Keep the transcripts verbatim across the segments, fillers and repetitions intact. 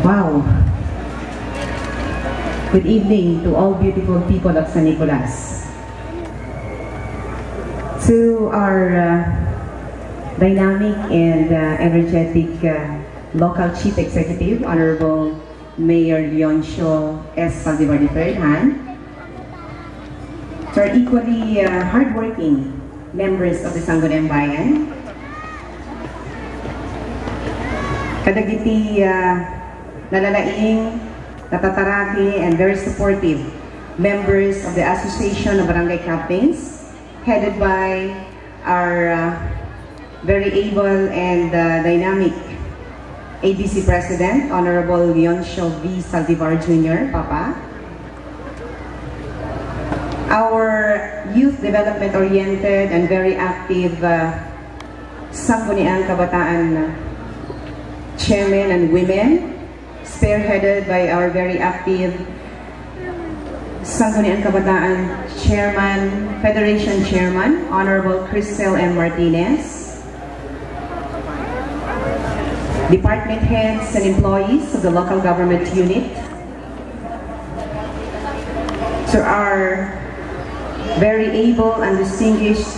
Wow! Good evening to all beautiful people of San Nicolas. To our uh, dynamic and uh, energetic uh, local chief executive, Honorable Mayor Leoncio S. Saldivar the third, Han. To our equally uh, hardworking members of the Sangguniang Bayan. Kadagiti uh, nalalaing, natataraki, and very supportive members of the Association of Barangay Captains, headed by our uh, very able and uh, dynamic A B C President, Honorable Leoncio V. Saldivar Junior, Papa. Our youth development oriented and very active uh, Sangguniang Kabataan Chairman and Women, spearheaded by our very active Sangguniang Kabataan Chairman, Federation Chairman, Honorable Cristel M. Martinez, department heads and employees of the local government unit, to our very able and distinguished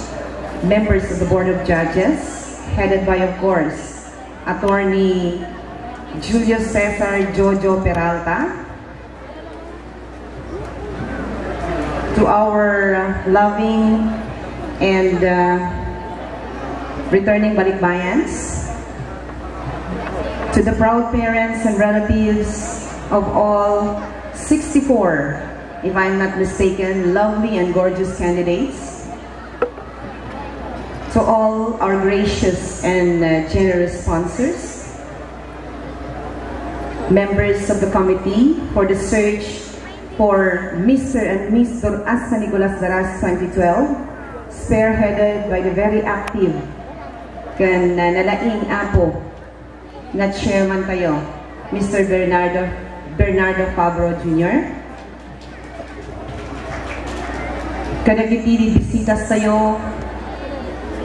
members of the Board of Judges, headed by, of course, Attorney Julio Cesar Jojo Peralta, to our loving and uh, returning balikbayans, to the proud parents and relatives of all sixty-four, if I'm not mistaken, lovely and gorgeous candidates, to all our gracious and uh, generous sponsors, members of the committee for the search for Mister and Miss Dur-, San Nicolas Daras twenty twelve, spearheaded by the very active ken uh, nalaing apo nga chairman tayo, Mister Bernardo, Bernardo Fabro Junior. Kadagiti bisitas tayo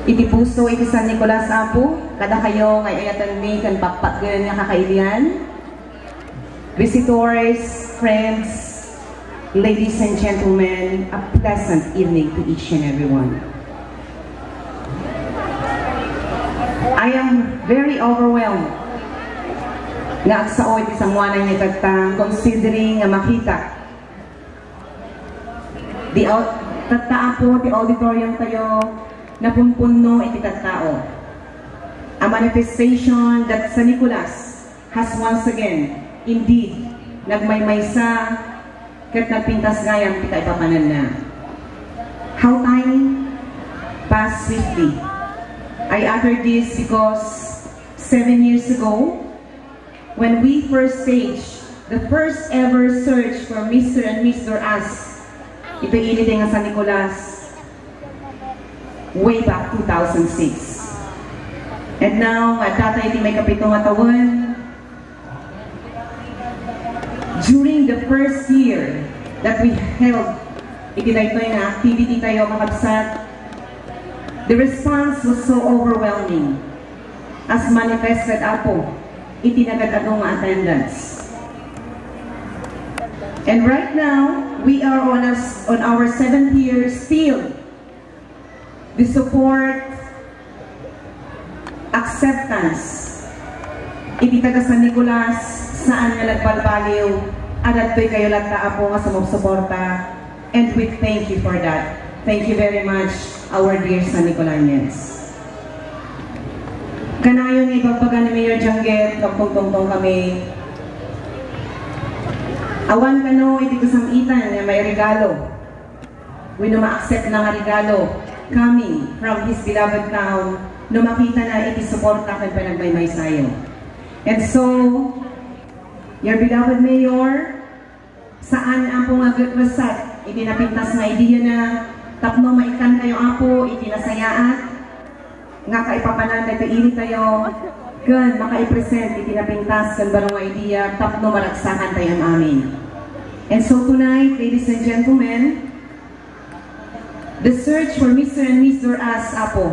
iti puso iti San Nicolas, Apo, kadakayo nga ay-ayatenmi ken patpatgen nga kakailian. Visitors, friends, ladies and gentlemen, a pleasant evening to each and everyone. I am very overwhelmed nga agsao iti sangoanan nga itattang, considering nga makita di au-, tatta, Apo, ti auditorium tayo napunpunno iti tattao. A manifestation that San Nicolas has once again, indeed, nagmaymaysa ket nagpintas gayam ti kaipapananna. How time passed swiftly. I utter this because seven years ago, when we first staged the first ever search for Mister and Miss Dur-as, iti init nga San Nicolas, way back two thousand six. And now, adda tayo iti maikapito nga tawen. During the first year that we held iti daytoy nga activity tayo, kakabsat, the response was so overwhelming, as manifested, Apo, iti nagad-adu nga attendance. And right now, we are on, us, on our seventh year still. The support, acceptance, iti taga San Nicolas, saan nga nagbalbaliw, adadtoy kayo latta, Apo, nga sumupsuporta, and we thank you for that. Thank you very much, our dear San Nicolanians. Kanayon nga ibagbaga ni Mayor Jangget, nga agtungtungtong kami. Awan kano iti kasam-itan nga mairegalo wenno ma-accept na nga regalo coming from his beloved town no makita na iti suporta ken panagmaymaysayo. And so, your beloved mayor, saan, Apo, nga agregressat iti napintas nga idea na tapno maikkan kayo, Apo, iti nasayaat nga kaipapanan daytoy init tayo ken makaipresent iti napintas ken baro nga idea tapno maragsakan tayo amin. And so tonight, ladies and gentlemen, the search for Mister and Miss Dur-as, Apo,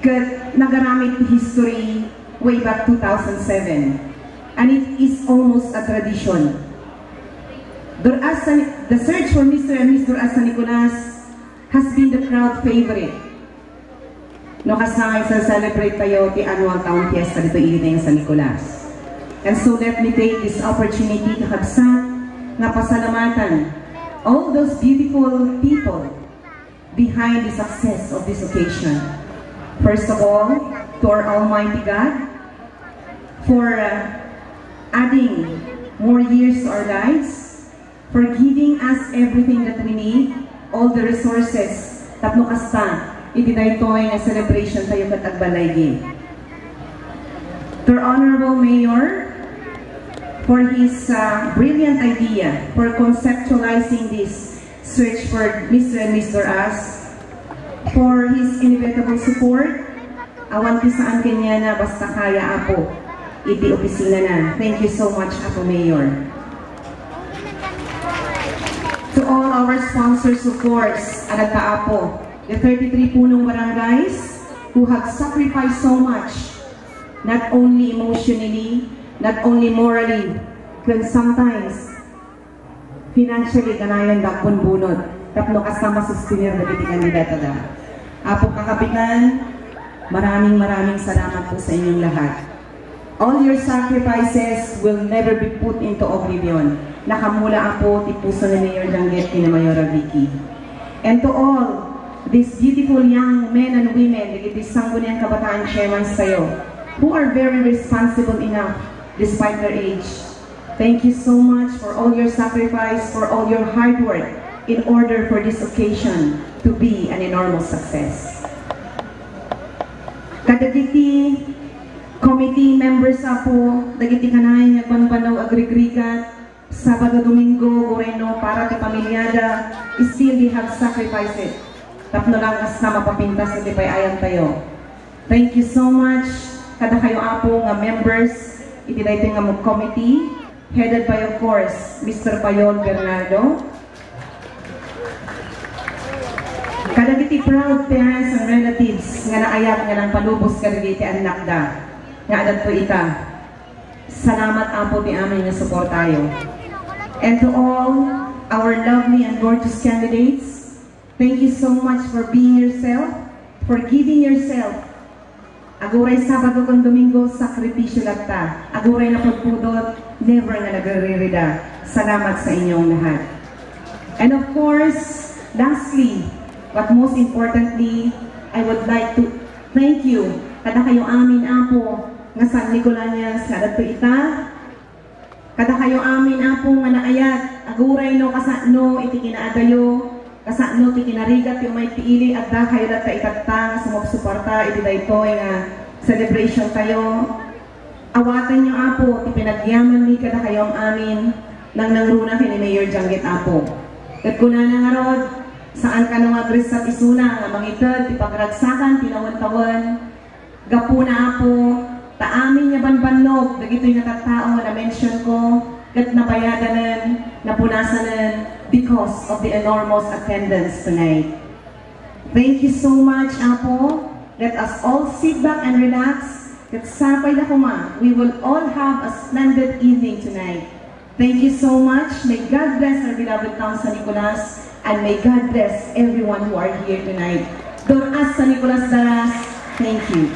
ket nagaramid ti history way back two thousand seven. and it is almost a tradition. Duras San, the search for Mister and Miss Duras San Nicolas has been the crowd favorite no kasta nga celebrate tayo ti annual town fiesta dito iti San Nicolas. And so let me take this opportunity, kakabsat, nga pasalamatan all those beautiful people behind the success of this occasion. First of all, to our Almighty God for uh, adding more years to our lives, for giving us everything that we need, all the resources, tapno kasta, iti daytoy nga celebration tayo ket agbalaygi. To our Honorable Mayor, for his uh, brilliant idea for conceptualizing this search for Mister and Miss Duras, for his inevitable support, awan ti saan kaniana basta kaya, Apo, iti opisinana. Thank you so much, Apo Mayor. To all our sponsors, of course, adda ta, Apo, the thirty-three punong barangays who have sacrificed so much, not only emotionally, not only morally, but sometimes financially, kanayon da bunbunot tapno kasta masustener dagiti kandidatada. Apo Kakapitan, maraming, maraming salamat po sa inyong lahat. All your sacrifices will never be put into oblivion. Nakamula, Apo, ti puso ni Mayor Jangget ken ni Mayora Vicky. And to all these beautiful young men and women, dagiti Sangguniang Kabataan Chairmans tayo, who are very responsible enough despite their age. Thank you so much for all your sacrifice, for all your hard work in order for this occasion to be an enormous success. Kadagiti committee members, Apo, dagiti kanayon nga agbanbannog, agrigrigat, Sabado, Domingo, uray no para ti pamiliada, still they have sacrificed it. Tapno lang kasta mapapintas iti pay-ayan tayo. Thank you so much kadakayo, Apo, nga members iti daytoy nga committee, headed by, of course, Mister Payol Bernardo. Kadagiti proud parents and relatives nga naayat nga nangpalubos kadagiti annakda nga adda ita. Salamat, Apo, ti amin nga suportayo. And to all our lovely and gorgeous candidates, thank you so much for being yourself, for giving yourself. Aguray Sabado ken Domingo, sakripisyo latta. Aguray napudpudot, never nga nagririda. Salamat sa inyong lahat. And of course, lastly, but most importantly, I would like to thank you kadakayo amin, Apo, nga San Nicolanians nga adda ita. Kadakayo amin, Apo, nga naayat, aguray no kasano iti kinaadayo, kasano ti kinarigat ti umay ti ili, addakayo latta itatta nga sumupsuporta iti daytoy nga celebration tayo. Awatenyo, Apo, ti panagyamanmi kadakayo amin, nangnangruna ken ni Mayor Jangget, Apo. Ket kunana ngarud, saan kano nga agresap isuna nga mangited ti pagragsakan ti nawen-tawen, Gapuna, Apo, ta amin nga banbannog dagitoy nga tattao nga na-mention ko, ket nabayadanen, napunasanen because of the enormous attendance tonight. Thank you so much, Apo. Let us all sit back and relax. Ket sapay da koma, we will all have a splendid evening tonight. Thank you so much. May God bless our beloved town San Nicolas, and may God bless everyone who are here tonight. Duras San Nicolas Duras, thank you.